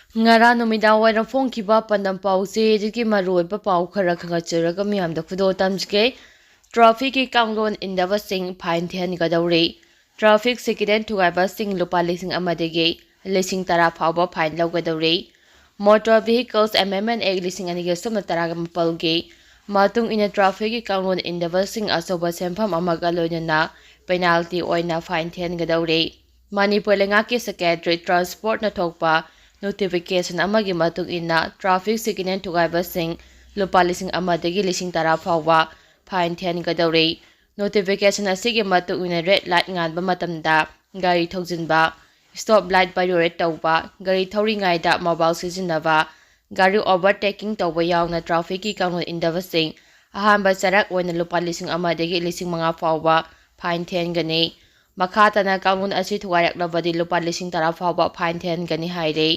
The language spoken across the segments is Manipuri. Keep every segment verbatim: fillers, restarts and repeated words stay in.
ꯉꯔꯥꯡ ꯅꯨꯃꯤꯗꯥꯡ ꯋꯥꯏꯔꯝ ꯐꯣꯡꯈꯤꯕ ꯄꯥꯟꯗꯝ ꯄꯥꯎꯆꯦꯗꯒꯤ ꯃꯔꯨꯑꯣꯏꯕ ꯄꯥꯎ ꯈꯔ ꯈꯪꯒꯠꯆꯔꯒ ꯃꯤꯌꯥꯝꯗ ꯈꯨꯗꯣꯜ ꯇꯝꯖꯒꯦ꯫ ꯇ꯭ꯔꯥꯐꯤꯛꯀꯤ ꯀꯥꯡꯂꯣꯟ ꯏꯟꯗꯕꯁꯤꯡ ꯐꯥꯏꯟ ꯊꯤꯍꯟꯒꯗꯧꯔꯤ꯫ ꯇ꯭ꯔꯥꯐꯤꯛ ꯁꯤꯛꯅꯦꯜ ꯊꯨꯒꯥꯏꯕꯁꯤꯡ ꯂꯨꯄꯥ ꯂꯤꯁꯤꯡ ꯑꯃꯗꯒꯤ ꯂꯤꯁꯤꯡ ꯇꯔꯥ ꯐꯥꯎꯕ ꯐꯥꯏꯟ ꯂꯧꯒꯗꯧꯔꯤ꯫ Motor Vehicles Amendment Act ꯂꯤꯁꯤꯡ ꯑꯅꯤꯒ ꯁꯨꯞꯅ ꯇꯔꯥꯒ ꯃꯥꯄꯜꯒꯤ ꯃꯇꯨꯡ ꯏꯟꯅ ꯇ꯭ꯔꯥꯐꯤꯛꯀꯤ ꯀꯥꯡꯂꯣꯟ ꯏꯟꯗꯕꯁꯤꯡ ꯑꯆꯧꯕ ꯁꯦꯟꯐꯝ ꯑꯃꯒ ꯂꯣꯏꯅꯅ ꯄꯦꯅꯥꯜꯇꯤ ꯑꯣꯏꯅ ꯐꯥꯏꯟ ꯊꯤꯍꯟꯒꯗꯧꯔꯤ꯫ ꯃꯅꯤꯄꯨꯔ ꯂꯩꯉꯥꯛꯀꯤ Secretary Transportꯅ ꯊꯣꯛꯄ notification ꯑꯃꯒꯤ ꯃꯇꯨꯡ ꯏꯟꯅ ꯇ꯭ꯔꯥꯐꯤꯛ ꯁꯤꯛꯅꯦꯜ ꯊꯨꯒꯥꯏꯕꯁꯤꯡ ꯂꯨꯄꯥ ꯂꯤꯁꯤꯡ ꯑꯃꯗꯒꯤ ꯂꯤꯁꯤꯡ ꯇꯔꯥ ꯐꯥꯎꯕ ꯐꯥꯏꯟ ꯊꯤꯍꯟꯒꯗꯧꯔꯤ꯫ Notification ꯑꯁꯤꯒꯤ ꯃꯇꯨꯡ ꯏꯟꯅ red light ꯉꯥꯟꯕ ꯃꯇꯝꯗ ꯒꯥꯔꯤ ꯊꯧꯖꯤꯟꯕ, stop light violate ꯇꯧꯕ, ꯒꯥꯔꯤ ꯊꯧꯔꯤꯉꯩꯗ mobile ꯁꯤꯖꯤꯟꯅꯕ, ꯒꯥꯔꯤ overtaking ꯇꯧꯕ ꯌꯥꯎꯅ ꯇ꯭ꯔꯥꯐꯤꯛꯀꯤ ꯀꯥꯡꯂꯣꯟ ꯏꯟꯗꯕꯁꯤꯡ ꯑꯍꯥꯟꯕ ꯆꯔꯥꯛ ꯑꯣꯏꯅ ꯂꯨꯄꯥ ꯂꯤꯁꯤꯡ ꯑꯃꯗꯒꯤ ꯂꯤꯁꯤꯡ ꯃꯉꯥ ꯐꯥꯎꯕ ꯐꯥꯏꯟ ꯊꯤꯍꯟꯒꯅꯤ꯫ ꯃꯈꯥ ꯇꯥꯅ ꯀꯥꯡꯂꯣꯟ ꯑꯁꯤ ꯊꯨꯒꯥꯏꯔꯛꯂꯕꯗꯤ ꯂꯨꯄꯥ ꯂꯤꯁꯤꯡ ꯇꯔꯥ ꯐꯥꯎꯕ ꯐꯥꯏꯟ ꯊꯤꯍꯟꯒꯅꯤ ꯍꯥꯏꯔꯤ꯫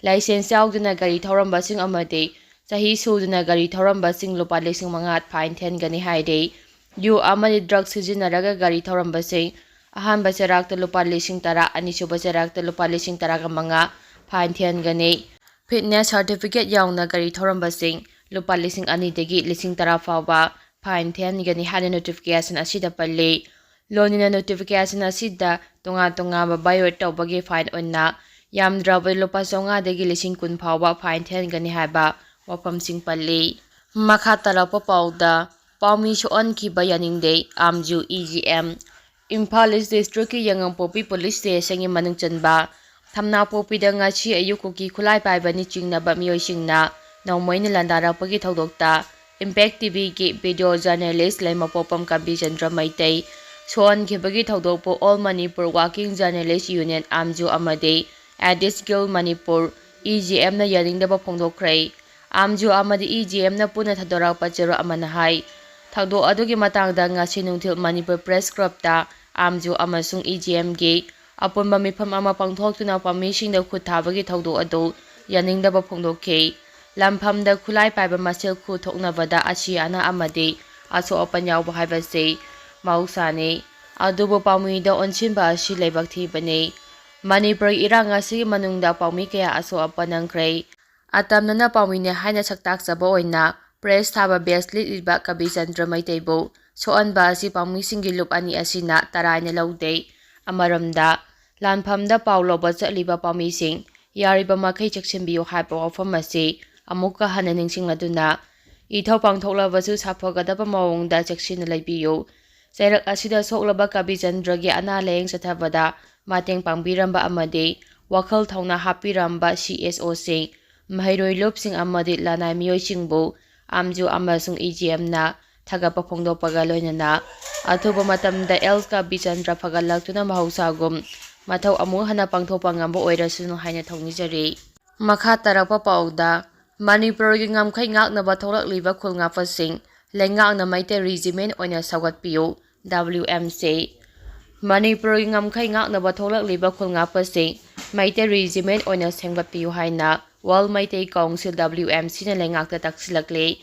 ꯂꯥꯏꯁꯦꯟꯁ ꯌꯥꯎꯗꯅ ꯒꯥꯔꯤ ꯊꯧꯔꯝꯕꯁꯤꯡ ꯑꯃꯗꯤ ꯆꯍꯤ ꯁꯨꯗꯅ ꯒꯥꯔꯤ ꯊꯧꯔꯝꯕꯁꯤꯡ ꯂꯨꯄꯥ ꯂꯤꯁꯤꯡ ꯃꯉꯥ ꯐꯥꯏꯟ ꯊꯤꯍꯟꯒꯅꯤ ꯍꯥꯏꯔꯤ꯫ ꯌꯨ ꯑꯃꯗꯤ ꯗ꯭ꯔꯒ ꯁꯤꯖꯤꯟꯅꯔꯒ ꯒꯥꯔꯤ ꯊꯧꯔꯝꯕꯁꯤꯡ ꯑꯍꯥꯟꯕ ꯆꯩꯔꯥꯛꯇ ꯂꯨꯄꯥ ꯂꯤꯁꯤꯡ ꯇꯔꯥ, ꯑꯅꯤꯁꯨꯕ ꯆꯩꯔꯥꯛꯇ ꯂꯨꯄꯥ ꯂꯤꯁꯤꯡ ꯇꯔꯥꯒ ꯃꯉꯥ ꯐꯥꯏꯟ ꯊꯤꯍꯟꯒꯅꯤ꯫ Fitness certificate ꯌꯥꯎꯅ ꯒꯥꯔꯤ ꯊꯧꯔꯝꯕꯁꯤꯡ ꯂꯨꯄꯥ ꯂꯤꯁꯤꯡ ꯑꯅꯤꯗꯒꯤ ꯂꯤꯁꯤꯡ ꯇꯔꯥ ꯐꯥꯎꯕ ꯐꯥꯏꯟ ꯊꯤꯍꯟꯒꯅꯤ ꯍꯥꯏꯅ notification ꯑꯁꯤꯗ ꯄꯜꯂꯤ꯫ ꯂꯣꯏꯅꯅ notification ꯑꯁꯤꯗ ꯇꯣꯉꯥꯟ ꯇꯣꯉꯥꯟꯕ violate ꯇꯧꯕꯒꯤ ꯐꯥꯏꯟ ꯑꯣꯏꯅ ꯌꯥꯝꯗ꯭ꯔꯕꯗ ꯂꯨꯄꯥ ꯆꯥꯝꯃꯉꯥꯗꯒꯤ ꯂꯤꯁꯤꯡ ꯀꯨꯟ ꯐꯥꯎꯕ ꯐꯥꯏꯟ ꯊꯤꯍꯟꯒꯅꯤ ꯍꯥꯏꯕ ꯋꯥꯐꯝꯁꯤꯡ ꯄꯜꯂꯤ꯫ ꯃꯈꯥ ꯇꯥꯔꯛꯄ ꯄꯥꯎꯗ, ꯄꯥꯎꯃꯤ ꯁꯣꯛꯍꯟꯈꯤꯕ ꯌꯥꯅꯤꯡꯗꯦ, ꯑꯥꯝꯖꯨ ꯏ ꯖꯤ ꯑꯦꯝ꯫ ꯏꯝꯐꯥꯜ ꯏꯁ ꯗꯤꯁꯇ꯭ꯔꯤꯛꯀꯤ ꯌꯥꯉꯝꯄꯣꯛꯄꯤ ꯄꯨꯂꯤꯁ ꯁ꯭ꯇꯦꯁꯟꯒꯤ ꯃꯅꯨꯡ ꯆꯟꯕ ꯊꯝꯅꯥꯄꯣꯛꯄꯤꯗ ꯉꯁꯤ ꯑꯌꯨꯛ ꯀꯨꯀꯤ ꯈꯨꯠꯂꯥꯏ ꯄꯥꯏꯕꯅꯤ ꯆꯤꯡꯅꯕ ꯃꯤꯑꯣꯏꯁꯤꯡꯅ ꯅꯣꯡꯃꯩꯅ ꯂꯥꯟꯗꯥꯔꯛꯄꯒꯤ ꯊꯧꯗꯣꯛꯇ Impact ꯇꯤ ꯚꯤꯒꯤ video journalist ꯂꯩꯃꯄꯣꯛꯄꯝ ꯀꯝꯕꯤꯆꯟꯗ꯭ꯔ ꯃꯩꯇꯩ ꯁꯣꯛꯍꯟꯈꯤꯕꯒꯤ ꯊꯧꯗꯣꯛꯄꯨ All Manipur Working Journalist Union, ꯑꯥꯝꯖꯨ ꯑꯃꯗꯤ Addis Guild Manipur, E G ꯑꯦꯝꯅ ꯌꯥꯅꯤꯡꯗꯕ ꯐꯣꯡꯗꯣꯛꯈ꯭ꯔꯦ꯫ ꯑꯥꯝꯖꯨ ꯑꯃꯗꯤ ꯏ ꯖꯤ ꯑꯦꯝꯅ ꯄꯨꯟꯅ ꯊꯧꯗꯣꯔꯛꯄ ꯆꯦꯔꯣꯜ ꯑꯃꯅ ꯍꯥꯏ, ꯊꯧꯗꯣꯛ ꯑꯗꯨꯒꯤ ꯃꯇꯥꯡꯗ ꯉꯁꯤ ꯅꯨꯡꯊꯤꯜ ꯃꯅꯤꯄꯨꯔ Press Clubꯇ ꯑꯥꯝꯖꯨ ꯑꯃꯁꯨꯡ ꯏ ꯖꯤ ꯑꯦꯝꯒꯤ ꯑꯄꯨꯟꯕ ꯃꯤꯐꯝ ꯑꯃ ꯄꯥꯡꯊꯣꯛꯇꯨꯅ ꯄꯥꯝꯃꯤꯁꯤꯡꯗ ꯈꯨꯠ ꯊꯥꯕꯒꯤ ꯊꯧꯗꯣꯛ ꯑꯗꯨ ꯌꯥꯅꯤꯡꯗꯕ ꯐꯣꯡꯗꯣꯛꯈꯤ꯫ ꯂꯝꯐꯝꯗ ꯈꯨꯠꯂꯥꯏ ꯄꯥꯏꯕ ꯃꯁꯦꯜ ꯈꯨ ꯊꯣꯛꯅꯕꯗ ꯑꯁꯤ ꯑꯅꯥ ꯑꯃꯗꯤ ꯑꯁꯣꯛ ꯑꯄꯟ ꯌꯥꯎꯕ ꯍꯥꯏꯕꯁꯤ ꯃꯍꯧꯁꯥꯅꯤ, ꯑꯗꯨꯕꯨ ꯄꯥꯝꯃꯤꯗ ꯑꯣꯟꯁꯤꯟꯕ ꯑꯁꯤ ꯂꯥꯏꯕꯛ ꯊꯤꯕꯅꯤ꯫ ꯃꯅꯤꯄꯨꯔꯒꯤ ꯏꯔꯥꯡ ꯑꯁꯤꯒꯤ ꯃꯅꯨꯡꯗ ꯄꯥꯎꯃꯤ ꯀꯌꯥ ꯑꯁꯣꯛ ꯑꯄꯟ ꯅꯪꯈ꯭ꯔꯦ꯫ ꯑꯇꯝꯅꯅ ꯄꯥꯎꯃꯤꯅꯦ ꯍꯥꯏꯅ ꯁꯛꯇꯥꯛꯆꯕ ꯑꯣꯏꯅ ꯄ꯭ꯔꯦꯁ ꯊꯥꯕ ꯕꯦꯁ ꯂꯤꯠꯂꯤꯕ ꯀꯕꯤꯆꯟꯗ꯭ꯔ ꯃꯩꯇꯩꯕꯨ ꯁꯣꯛꯍꯟꯕ ꯑꯁꯤ ꯄꯥꯎꯃꯤꯁꯤꯡꯒꯤ ꯂꯨꯞ ꯑꯅꯤ ꯑꯁꯤꯅ ꯇꯔꯥꯏꯅ ꯂꯧꯗꯦ꯫ ꯑꯃꯔꯣꯝꯗ, ꯂꯥꯟꯐꯝꯗ ꯄꯥꯎ ꯂꯧꯕ ꯆꯠꯂꯤꯕ ꯄꯥꯎꯃꯤꯁꯤꯡ ꯌꯥꯔꯤꯕ ꯃꯈꯩ ꯆꯦꯛꯁꯤꯟꯕꯤꯌꯨ ꯍꯥꯏꯕ ꯋꯥꯐꯝ ꯑꯁꯤ ꯑꯃꯨꯛꯀ ꯍꯟꯅ ꯅꯤꯡꯁꯤꯡꯂꯗꯨꯅ, ꯏꯊꯧ ꯄꯥꯡꯊꯣꯛꯂꯕꯁꯨ ꯁꯥꯐꯒꯗꯕ ꯃꯑꯣꯡꯗ ꯆꯦꯛꯁꯤꯟꯅ ꯂꯩꯕꯤꯌꯨ꯫ ꯆꯩꯔꯛ ꯑꯁꯤꯗ ꯁꯣꯛꯂꯕ ꯀꯕꯤꯆꯟꯗ꯭ꯔꯒꯤ ꯑꯅꯥ ꯂꯥꯌꯦꯡ ꯆꯠꯊꯕꯗ ꯃꯇꯦꯡ ꯄꯥꯡꯕꯤꯔꯝꯕ ꯑꯃꯗꯤ ꯋꯥꯈꯜ ꯊꯧꯅꯥ ꯍꯥꯞꯄꯤꯔꯝꯕ ꯁꯤ ꯑꯦꯁ ꯑꯣꯁꯤꯡ, ꯃꯍꯩꯔꯣꯏ ꯂꯨꯞꯁꯤꯡ ꯑꯃꯗꯤ ꯂꯅꯥꯏ ꯃꯤꯑꯣꯏꯁꯤꯡꯕꯨ ꯑꯥꯝꯖꯨ ꯑꯃꯁꯨꯡ ꯏ ꯖꯤ ꯑꯦꯝꯅ ꯊꯥꯒꯠꯄ ꯐꯣꯡꯗꯣꯛꯄꯒ ꯂꯣꯏꯅꯅ ꯑꯊꯨꯕ ꯃꯇꯝꯗ ꯑꯦꯜ ꯀꯕꯤꯆꯟꯗ꯭ꯔ ꯐꯒꯠꯂꯛꯇꯨꯅ ꯃꯍꯧꯁꯥꯒꯨꯝ ꯃꯊꯧ ꯑꯃꯨꯛ ꯍꯟꯅ ꯄꯥꯡꯊꯣꯛꯄ ꯉꯝꯕ ꯑꯣꯏꯔꯁꯅꯨ ꯍꯥꯏꯅ ꯊꯧꯅꯤꯖꯔꯤ꯫ ꯃꯈꯥ ꯇꯥꯔꯛꯄ ꯄꯥꯎꯗ, ꯃꯅꯤꯄꯨꯔꯒꯤ ꯉꯝꯈꯩ ꯉꯥꯛꯅꯕ ꯊꯣꯛꯂꯛꯂꯤꯕ ꯈꯨꯜ ꯉꯥꯛꯄꯁꯤꯡ ꯂꯩꯉꯥꯛꯅ ꯃꯩꯇꯩ ꯔꯤꯖꯤꯃꯦꯟ ꯑꯣꯏꯅ ꯁꯧꯒꯠꯄꯤꯌꯨ, ꯗꯕ꯭ꯂꯤꯎ ꯑꯦꯝ ꯁꯤ꯫ ꯃꯅꯤꯄꯨꯔꯒꯤ ꯉꯝꯈꯩ ꯉꯥꯛꯅꯕ ꯊꯣꯛꯂꯛꯂꯤꯕ ꯈꯨꯜ ꯉꯥꯛꯄꯁꯤꯡ ꯃꯩꯇꯩ ꯔꯤꯖꯤꯃꯦꯟ ꯑꯣꯏꯅ ꯁꯦꯝꯒꯠꯄꯤꯌꯨ ꯍꯥꯏꯅ world Meitei council, W M ꯁꯤꯅ ꯂꯩꯉꯥꯛꯇ ꯇꯛꯁꯤꯜꯂꯛꯂꯤ꯫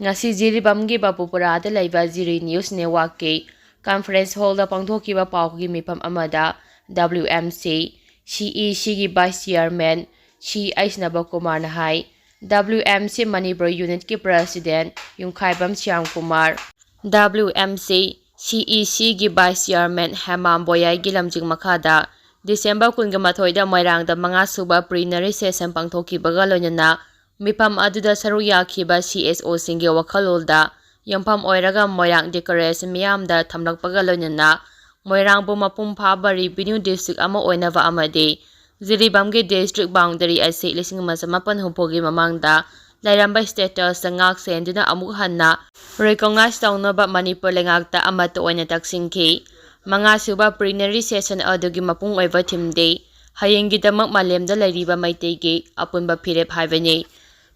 ꯉꯁꯤ ꯖꯤꯔꯤꯕꯥꯝꯒꯤ ꯕꯥꯄꯨꯄꯨꯔꯥꯗ ꯂꯩꯕ ꯖꯤꯔꯤ ꯅ꯭ꯌꯨꯁ ꯅꯦꯠꯋꯥꯔꯛꯀꯤ ꯀꯟꯐꯔꯦꯟꯁ ꯍꯣꯜꯗ ꯄꯥꯡꯊꯣꯛꯈꯤꯕ ꯄꯥꯎꯒꯤ ꯃꯤꯐꯝ ꯑꯃꯗ W M C, C E ꯁꯤꯒꯤ ꯚꯥꯏꯁ ꯆꯤꯌꯥꯔꯃꯦꯟ ꯁꯤ ꯑꯩꯁ ꯅꯕꯀꯨꯃꯥꯔꯅ ꯍꯥꯏ, ꯗꯕ꯭ꯂꯤꯎ ꯑꯦꯝ ꯁꯤ ꯃꯅꯤꯄꯨꯔ ꯌꯨꯅꯤꯠꯀꯤ president Yumkhaibam Shyam Kumar, W M C, C E ꯁꯤꯒꯤ ꯚꯥꯏꯁ ꯆꯤꯌꯥꯔꯃꯦꯟ ꯍꯦꯃꯥꯝ ꯕꯣꯌꯥꯏꯒꯤ ꯂꯝꯖꯤꯡ ꯃꯈꯥꯗ ꯗꯤꯁꯦꯝꯕꯔ ꯀꯨꯟꯒ ꯃꯥꯊꯣꯏꯗ ꯃꯣꯏꯔꯥꯡꯗ ꯃꯉꯥ ꯁꯨꯕ ꯄ꯭ꯂꯤꯅꯔꯤ ꯁꯦꯁꯟ ꯄꯥꯡꯊꯣꯛꯈꯤꯕꯒ ꯂꯣꯏꯅꯅ ꯃꯤꯐꯝ ꯑꯗꯨꯗ ꯁꯔꯨꯛ ꯌꯥꯈꯤꯕ ꯁꯤ ꯑꯦꯁ ꯑꯣꯁꯤꯡꯒꯤ ꯋꯥꯈꯜꯂꯣꯟꯗ ꯌꯨꯝꯐꯝ ꯑꯣꯏꯔꯒ ꯃꯣꯏꯔꯥꯡ ꯗꯤꯀ꯭ꯂꯦꯔꯦꯁꯟ ꯃꯤꯌꯥꯝꯗ ꯊꯝꯂꯛꯄꯒ ꯂꯣꯏꯅꯅ ꯃꯣꯏꯔꯥꯡꯕꯨ ꯃꯄꯨꯡ ꯐꯥꯕ ꯔꯤꯚꯤꯅ꯭ꯌꯨ ꯗꯤꯁꯇ꯭ꯔꯤꯛ ꯑꯃ ꯑꯣꯏꯅꯕ ꯑꯃꯗꯤ ꯖꯤꯔꯤꯕꯥꯝꯒꯤ ꯗꯤꯁꯇ꯭ꯔꯤꯛ ꯕꯥꯎꯟꯗꯔꯤ ꯑꯁꯤ ꯂꯤꯁꯤꯡ ꯑꯃ ꯆꯃꯥꯄꯟ ꯍꯨꯝꯐꯨꯒꯤ ꯃꯃꯥꯡꯗ ꯂꯩꯔꯝꯕ ꯁ꯭ꯇꯦꯇꯁꯇ ꯉꯥꯛ ꯁꯦꯟꯗꯨꯅ ꯑꯃꯨꯛ ꯍꯟꯅ ꯔꯤꯀꯣꯛꯅꯥꯏꯖ ꯇꯧꯅꯕ ꯃꯅꯤꯄꯨꯔ ꯂꯩꯉꯥꯛꯇ ꯑꯃꯠꯇ ꯑꯣꯏꯅ ꯇꯛꯁꯤꯟꯈꯤ꯫ ꯃꯉꯥꯁꯨꯕ ꯄ꯭ꯂꯤꯅꯔꯤ ꯁꯦꯁꯟ ꯑꯗꯨꯒꯤ ꯃꯄꯨꯡ ꯑꯣꯏꯕ ꯊꯤꯝꯗꯤ ꯍꯌꯦꯡꯒꯤꯗꯃꯛ ꯃꯥꯂꯦꯝꯗ ꯂꯩꯔꯤꯕ ꯃꯩꯇꯩꯒꯤ ꯑꯄꯨꯟꯕ ꯐꯤꯔꯦꯞ ꯍꯥꯏꯕꯅꯤ꯫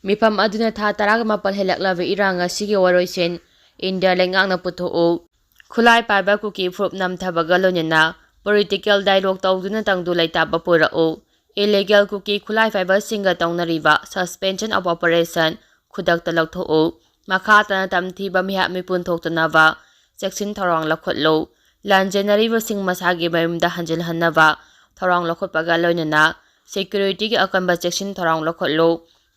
ꯃꯤꯐꯝ ꯑꯗꯨꯅ ꯊꯥ ꯇꯔꯥꯒ ꯃꯥꯄꯟ ꯍꯦꯜꯂꯛꯂꯕ ꯏꯔꯥꯡ ꯑꯁꯤꯒꯤ ꯋꯥꯔꯣꯏꯁꯤꯟ ꯏꯟꯗꯤꯌꯥ ꯂꯩꯉꯥꯛꯅ ꯄꯨꯊꯣꯛꯎ, ꯈꯨꯠꯂꯥꯏ ꯄꯥꯏꯕ ꯀꯨꯀꯤ ꯐꯨꯔꯨꯞ ꯅꯝꯊꯕꯒ ꯂꯣꯏꯅꯅ ꯄꯣꯂꯤꯇꯤꯀꯦꯜ ꯗꯥꯏꯂꯣꯒ ꯇꯧꯗꯨꯅ ꯇꯪꯗꯨ ꯂꯩꯇꯥꯕ ꯄꯨꯔꯛꯎ, ꯏꯂꯤꯒꯦꯜ ꯀꯨꯀꯤ ꯈꯨꯠꯂꯥꯏ ꯄꯥꯏꯕꯁꯤꯡꯒ ꯇꯧꯅꯔꯤꯕ suspension of operation ꯈꯨꯗꯛꯇ ꯂꯧꯊꯣꯛꯎ, ꯃꯈꯥ ꯇꯥꯅ ꯇꯝꯊꯤꯕ ꯃꯤꯍꯥꯠ ꯃꯤꯄꯨꯟ ꯊꯣꯛꯇꯅꯕ ꯆꯦꯛꯁꯤꯟ ꯊꯧꯔꯥꯡ ꯂꯧꯈꯠꯂꯨ, ꯂꯥꯟꯖꯦꯟꯅꯔꯤꯕꯁꯤꯡ ꯃꯁꯥꯒꯤ ꯃꯌꯨꯝꯗ ꯍꯟꯖꯤꯜꯍꯟꯅꯕ ꯊꯧꯔꯥꯡ ꯂꯧꯈꯠꯄꯒ ꯂꯣꯏꯅꯅ security ꯒꯤ ꯑꯀꯟꯕ ꯆꯦꯛꯁꯤꯟ ꯊꯧꯔꯥꯡ ꯂꯧꯈꯠꯂꯨ꯫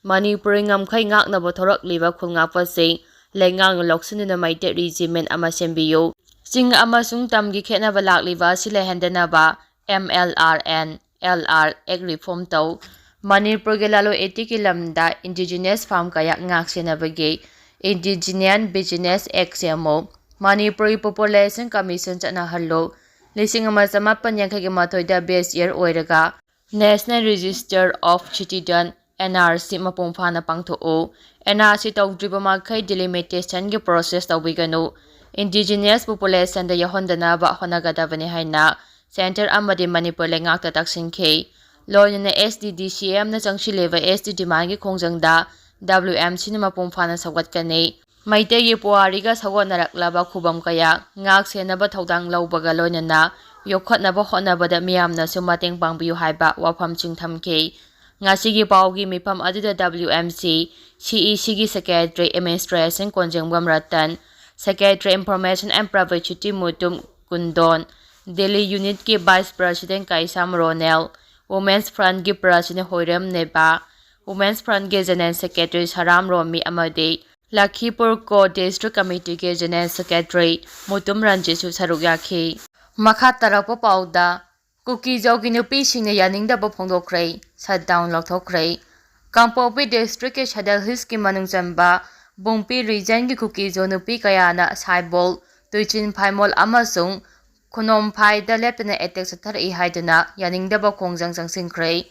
ꯃꯅꯤꯄꯨꯔꯤ ꯉꯝꯈꯩ ꯉꯥꯛꯅꯕ ꯊꯣꯔꯛꯂꯤꯕ ꯈꯨꯜ ꯉꯥꯛꯄꯁꯤꯡ ꯂꯩꯉꯥꯛꯅ ꯂꯧꯁꯤꯟꯗꯨꯅ ꯃꯩꯇꯩ regiment ꯑꯃ ꯁꯦꯝꯕꯤꯌꯨ꯫ ꯆꯤꯡ ꯑꯃꯁꯨꯡ ꯇꯝꯒꯤ ꯈꯦꯠꯅꯕ ꯂꯥꯛꯂꯤꯕ ꯑꯁꯤ ꯂꯩꯍꯟꯗꯅꯕ M L R and L R Act reform ꯇꯧ꯫ ꯃꯅꯤꯄꯨꯔꯒꯤ ꯂꯂꯣꯟ ꯏꯇꯤꯛꯀꯤ ꯂꯝꯗ indigenous farm ꯀꯌꯥ ꯉꯥꯛ ꯁꯦꯟꯅꯕꯒꯤ Indigenous Business Act ꯁꯦꯝꯃꯨ꯫ ꯃꯅꯤꯄꯨꯔꯒꯤ Population Commission ꯆꯠꯅꯍꯜꯂꯨ꯫ ꯂꯤꯁꯤꯡ ꯑꯃ ꯆꯃꯥꯄꯟ ꯌꯥꯡꯈꯩꯒ ꯃꯥꯊꯣꯏꯗ base year ꯑꯣꯏꯔꯒ National Register of Citizen, N R C, ꯃꯄꯨꯡ ꯐꯥꯅ ꯄꯥꯡꯊꯣꯛꯎ꯫ N R C ꯇꯧꯗ꯭ꯔꯤꯕ ꯃꯈꯩ delimitation ꯒꯤ process ꯇꯧꯕꯤꯒꯅꯨ꯫ Indigenous population ꯗ ꯌꯥꯎꯍꯟꯗꯅꯕ ꯍꯣꯠꯅꯒꯗꯕꯅꯤ ꯍꯥꯏꯅ centre ꯑꯃꯗꯤ ꯃꯅꯤꯄꯨꯔ ꯂꯩꯉꯥꯛꯇ ꯇꯛꯁꯤꯟꯈꯤ꯫ ꯂꯣꯏꯅꯅ S T D C M ꯅ ꯆꯪꯁꯤꯜꯂꯤꯕ S T demand ꯒꯤ ꯈꯣꯡꯖꯪꯗ W M C ꯅ ꯃꯄꯨꯡ ꯐꯥꯅ ꯁꯧꯒꯠꯀꯅꯤ꯫ ꯃꯩꯇꯩꯒꯤ ꯄꯨꯋꯥꯔꯤꯒ ꯁꯥꯒꯣꯟꯅꯔꯛꯂꯕ ꯈꯨꯕꯝ ꯀꯌꯥ ꯉꯥꯛ ꯁꯦꯟꯅꯕ ꯊꯧꯗꯥꯡ ꯂꯧꯕꯒ ꯂꯣꯏꯅꯅ ꯌꯣꯛꯈꯠꯅꯕ ꯍꯣꯠꯅꯕꯗ ꯃꯤꯌꯥꯝꯅꯁꯨ ꯃꯇꯦꯡ ꯄꯥꯡꯕꯤꯌꯨ ꯍꯥꯏꯕ ꯋꯥꯐꯝꯁꯤꯡ ꯊꯝꯈꯤ꯫ ꯉꯁꯤꯒꯤ ꯄꯥꯎꯒꯤ ꯃꯤꯐꯝ ꯑꯗꯨꯗ W M C, C E C ꯒꯤ secretary administration ꯀꯣꯟꯖꯦꯡꯕꯝ Ratan, secretary information and publicity Mutum ꯀꯨꯟꯗꯣꯟ, Delhi unit ꯀꯤ vice president ꯀꯥꯏꯁꯥꯝ Ronel, Women's Front ꯀꯤ president ꯍꯣꯏꯔꯦꯝ ꯅꯦꯕꯥ, Women's Front ꯀꯤ general secretary ꯁꯔꯥꯝ ꯔꯣꯃꯤ ꯑꯃꯗꯤ ꯂꯈꯤꯄꯨꯔ ꯀꯣ district committee ꯒꯤ general secretary ꯃꯨꯇꯨꯝ ꯔꯟꯖꯤꯠꯁꯨ ꯁꯔꯨꯛ ꯌꯥꯈꯤ꯫ ꯃꯈꯥ ꯇꯥꯔꯛꯄ ꯄꯥꯎꯗ, ꯀꯨꯀꯤꯖꯣꯒꯤ ꯅꯨꯄꯤꯁꯤꯡꯅ ꯌꯥꯅꯤꯡꯗꯕ ꯐꯣꯡꯗꯣꯛꯈ꯭ꯔꯦ, shutdown ꯂꯧꯊꯣꯛꯈ꯭ꯔꯦ꯫ ꯀꯥꯡꯄꯣꯛꯄꯤ district ꯀꯤ Sadar Hills ꯀꯤ ꯃꯅꯨꯡ ꯆꯟꯕ ꯕꯨꯡꯄꯤ region ꯒꯤ ꯀꯨꯀꯤꯖꯣ ꯅꯨꯄꯤ ꯀꯌꯥꯅ ꯁꯥꯏꯕꯣꯜ, ꯇꯨꯏꯆꯤꯟ ꯐꯥꯏꯃꯣꯜ ꯑꯃꯁꯨꯡ ꯈꯨꯅꯣꯝꯐꯥꯏꯗ ꯂꯦꯞꯇꯅ attack ꯆꯠꯊꯔꯛꯏ ꯍꯥꯏꯗꯨꯅ ꯌꯥꯅꯤꯡꯗꯕ ꯈꯣꯡꯖꯪ ꯆꯪꯁꯤꯟꯈ꯭ꯔꯦ꯫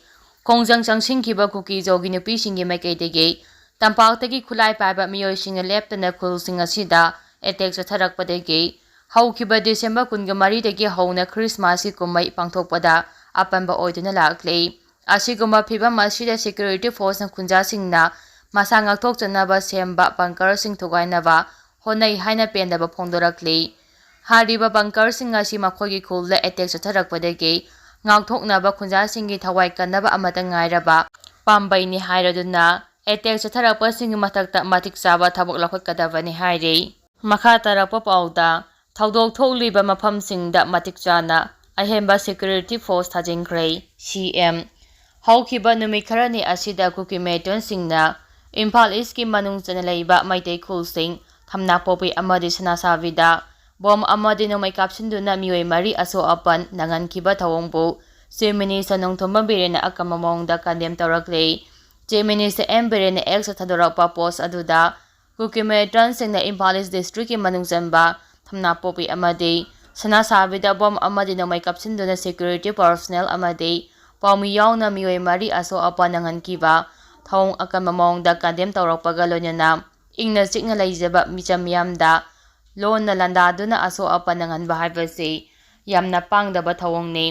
ꯈꯣꯡꯖꯪ ꯆꯪꯁꯤꯟꯈꯤꯕ ꯀꯨꯀꯤꯖꯣꯒꯤ ꯅꯨꯄꯤꯁꯤꯡꯒꯤ ꯃꯥꯏꯀꯩꯗꯒꯤ ꯇꯝꯄꯥꯛꯇꯒꯤ ꯈꯨꯠꯂꯥꯏ ꯄꯥꯏꯕ ꯃꯤꯑꯣꯏꯁꯤꯡꯅ ꯂꯦꯞꯇꯅ ꯈꯨꯜꯁꯤꯡ ꯑꯁꯤꯗ attack ꯆꯠꯊꯔꯛꯄꯗꯒꯤ ꯍꯧꯈꯤꯕ December ꯀꯨꯟꯒ ꯃꯔꯤꯗꯒꯤ ꯍꯧꯅ Christmas ꯀꯤ ꯀꯨꯝꯍꯩ ꯄꯥꯡꯊꯣꯛꯄꯗ ꯑꯄꯟꯕ ꯑꯣꯏꯗꯨꯅ ꯂꯥꯛꯂꯤ꯫ ꯑꯁꯤꯒꯨꯝꯕ ꯐꯤꯚꯝ ꯑꯁꯤꯗ security force ꯅ ꯈꯨꯟꯖꯥꯁꯤꯡꯅ ꯃꯁꯥ ꯉꯥꯛꯊꯣꯛꯆꯅꯕ ꯁꯦꯝꯕ bunker ꯁꯤꯡ ꯊꯨꯒꯥꯏꯅꯕ ꯍꯣꯠꯅꯩ ꯍꯥꯏꯅ ꯄꯦꯟꯗꯕ ꯐꯣꯡꯗꯣꯔꯛꯂꯤ꯫ ꯍꯥꯏꯔꯤꯕ bunker ꯁꯤꯡ ꯑꯁꯤ ꯃꯈꯣꯏꯒꯤ ꯈꯨꯜꯗ attack ꯆꯠꯊꯔꯛꯄꯗꯒꯤ ꯉꯥꯛꯊꯣꯛꯅꯕ ꯈꯨꯟꯖꯥꯁꯤꯡꯒꯤ ꯊꯋꯥꯏ ꯀꯟꯅꯕ ꯑꯃꯠꯇ ꯉꯥꯏꯔꯕ ꯄꯥꯝꯕꯩꯅꯤ ꯍꯥꯏꯔꯗꯨꯅ attack ꯆꯠꯊꯔꯛꯄꯁꯤꯡꯒꯤ ꯃꯊꯛꯇ ꯃꯇꯤꯛ ꯆꯥꯕ ꯊꯕꯛ ꯂꯧꯈꯠꯀꯗꯕꯅꯤ ꯍꯥꯏꯔꯤ꯫ ꯃꯈꯥ ꯇꯥꯔꯛꯄ ꯄꯥꯎꯗ, ꯊꯧꯗꯣꯛ ꯊꯣꯛꯂꯤꯕ ꯃꯐꯝꯁꯤꯡꯗ ꯃꯇꯤꯛ ꯆꯥꯅ ꯑꯍꯦꯟꯕ security force ꯊꯥꯖꯤꯟꯈ꯭ꯔꯦ꯫ ꯁꯤ ꯑꯦꯝ꯫ ꯍꯧꯈꯤꯕ ꯅꯨꯃꯤꯠ ꯈꯔꯅꯤ ꯑꯁꯤꯗ ꯀꯨꯀꯤ militantsꯁꯤꯡꯅ ꯏꯝꯐꯥꯜ ꯏꯁꯀꯤ ꯃꯅꯨꯡ ꯆꯟꯅ ꯂꯩꯕ ꯃꯩꯇꯩ ꯈꯨꯜꯁꯤꯡ ꯊꯝꯅꯥꯄꯣꯛꯄꯤ ꯑꯃꯗꯤ ꯁꯅꯥꯁꯥꯕꯤꯗ ꯕꯣꯝ ꯑꯃꯗꯤ ꯅꯣꯡꯃꯩ ꯀꯥꯞꯁꯤꯟꯗꯨꯅ ꯃꯤꯑꯣꯏ ꯃꯔꯤ ꯑꯁꯣꯛ ꯑꯄꯟ ꯅꯪꯍꯟꯈꯤꯕ ꯊꯧꯑꯣꯡꯕꯨ Chief Minister ꯅꯣꯡꯊꯣꯝꯕꯝ ꯕꯤꯔꯦꯟꯅ ꯑꯀꯟꯕ ꯃꯑꯣꯡꯗ condemn ꯇꯧꯔꯛꯂꯦ꯫ Chief Minister ꯑꯦꯝ ꯕꯤꯔꯦꯟꯅ Xꯇ ꯊꯥꯗꯣꯔꯛꯄ post ꯑꯗꯨꯗ ꯀꯨꯀꯤ militantsꯁꯤꯡꯅ ꯏꯝꯐꯥꯜ ꯏꯁ districtꯀꯤ ꯃꯅꯨꯡ ꯆꯟꯕ ꯊꯝꯅꯥꯄꯣꯛꯄꯤ ꯑꯃꯗꯤ ꯁꯅꯥꯁꯥꯕꯤꯗ ꯕꯣꯝ ꯑꯃꯗꯤ ꯅꯣꯡꯃꯩ ꯀꯥꯞꯁꯤꯟꯗꯨꯅ security personnel ꯑꯃꯗꯤ ꯄꯥꯎꯃꯤ ꯌꯥꯎꯅ ꯃꯤꯑꯣꯏ ꯃꯔꯤ ꯑꯁꯣꯛ ꯑꯄꯟ ꯅꯪꯍꯟꯈꯤꯕ ꯊꯧꯑꯣꯡ ꯑꯀꯟꯕ ꯃꯑꯣꯡꯗ condemn ꯇꯧꯔꯛꯄꯒ ꯂꯣꯏꯅꯅ ꯏꯪꯅ ꯆꯤꯛꯅ ꯂꯩꯖꯕ ꯃꯤꯆꯝ ꯃꯤꯌꯥꯝꯗ ꯂꯣꯟꯅ ꯂꯥꯟꯗꯥꯗꯨꯅ ꯑꯁꯣꯛ ꯑꯄꯟ ꯅꯪꯍꯟꯕ ꯍꯥꯏꯕꯁꯤ ꯌꯥꯝꯅ ꯄꯥꯡꯗꯕ ꯊꯧꯑꯣꯡꯅꯤ꯫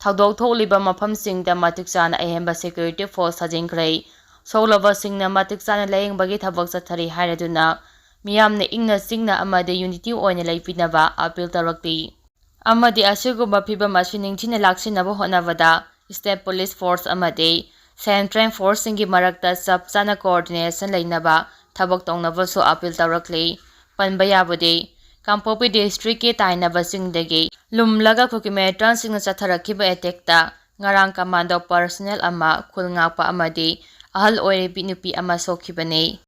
ꯊꯧꯗꯣꯛ ꯊꯣꯛꯂꯤꯕ ꯃꯐꯝꯁꯤꯡꯗ ꯃꯇꯤꯛ ꯆꯥꯅ ꯑꯍꯦꯟꯕ security force ꯊꯥꯖꯤꯟꯈ꯭ꯔꯦ꯫ ꯁꯣꯛꯂꯕꯁꯤꯡꯅ ꯃꯇꯤꯛ ꯆꯥꯅ ꯂꯥꯌꯦꯡꯕꯒꯤ ꯊꯕꯛ ꯆꯠꯊꯔꯤ ꯍꯥꯏꯔꯗꯨꯅ ꯃꯤꯌꯥꯝꯅ ꯏꯪꯅ ꯆꯤꯡꯅ ꯑꯃꯗꯤ unity ꯑꯣꯏꯅ ꯂꯩꯕꯤꯅꯕ appeal ꯇꯧꯔꯛꯂꯤ꯫ ꯑꯃꯗꯤ ꯑꯁꯤꯒꯨꯝꯕ ꯐꯤꯚꯝ ꯑꯁꯤ ꯅꯤꯡꯊꯤꯅ ꯂꯥꯛꯁꯤꯟꯅꯕ ꯍꯣꯠꯅꯕꯗ state police force ꯑꯃꯗꯤ central forceꯁꯤꯡꯒꯤ ꯃꯔꯛꯇ ꯆꯞ ꯆꯥꯅ coordination ꯂꯩꯅꯕ ꯊꯕꯛ ꯇꯧꯅꯕꯁꯨ appeal ꯇꯧꯔꯛꯂꯤ꯫ ꯄꯟꯕ ꯌꯥꯕꯗꯤ, ꯀꯥꯡꯄꯣꯛꯄꯤ districtꯀꯤ ꯇꯥꯏꯅꯕꯁꯤꯡꯗꯒꯤ ꯂꯨꯝꯂꯒ ꯀꯨꯀꯤ militantsꯁꯤꯡꯅ ꯆꯠꯊꯔꯛꯈꯤꯕ attackꯇ ꯉꯔꯥꯡ commando personnel ꯑꯃ, ꯈꯨꯜ ꯉꯥꯛꯄ ꯑꯃꯗꯤ ꯑꯍꯜ ꯑꯣꯏꯔꯕꯤ ꯅꯨꯄꯤ ꯑꯃ ꯁꯣꯛꯈꯤꯕꯅꯤ꯫